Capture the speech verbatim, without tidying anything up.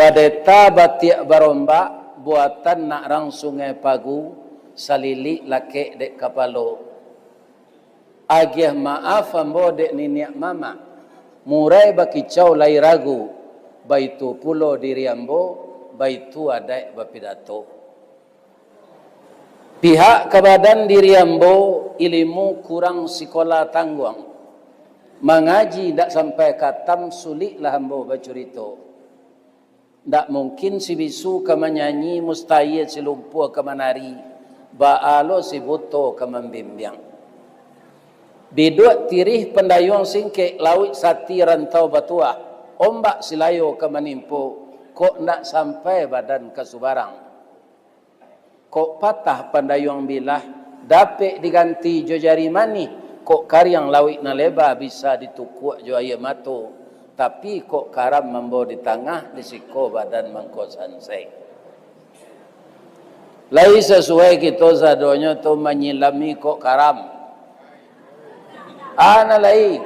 Badeta batiak barombak, buatan nak rang Sungai Pagu, salilik lakek dek kapalo. Agiah maaf ambo dek niniak mamak, murai bakicau lai ragu, baitu pulo diri ambo, baitu adaik bapidato. Pihak ka badan diri ambo, ilimu kurang sikola tangguang. Mangaji ndak sampai katam, suliklah ambo bacurito. Ndak mungkin si bisu ka manyanyi, mustahia si lumpuah ka manari, baa lo si buto ka mambimbiang. Biduak tirih pandayuang singkek, lauik sati rantau batuah, ombak silayo ka manimpo, kok ndak sampai badan ka subarang. Kok patah pandayuang bilah, dapek diganti jo jari manih, kok kariang lauik nan leba bisa ditukuak jo aia mato, tapi kok karam ambo di tangah, di siko badan mangko sansai. Lai sasuai kito sadonyo tu manyilami kok karam. Ana lai.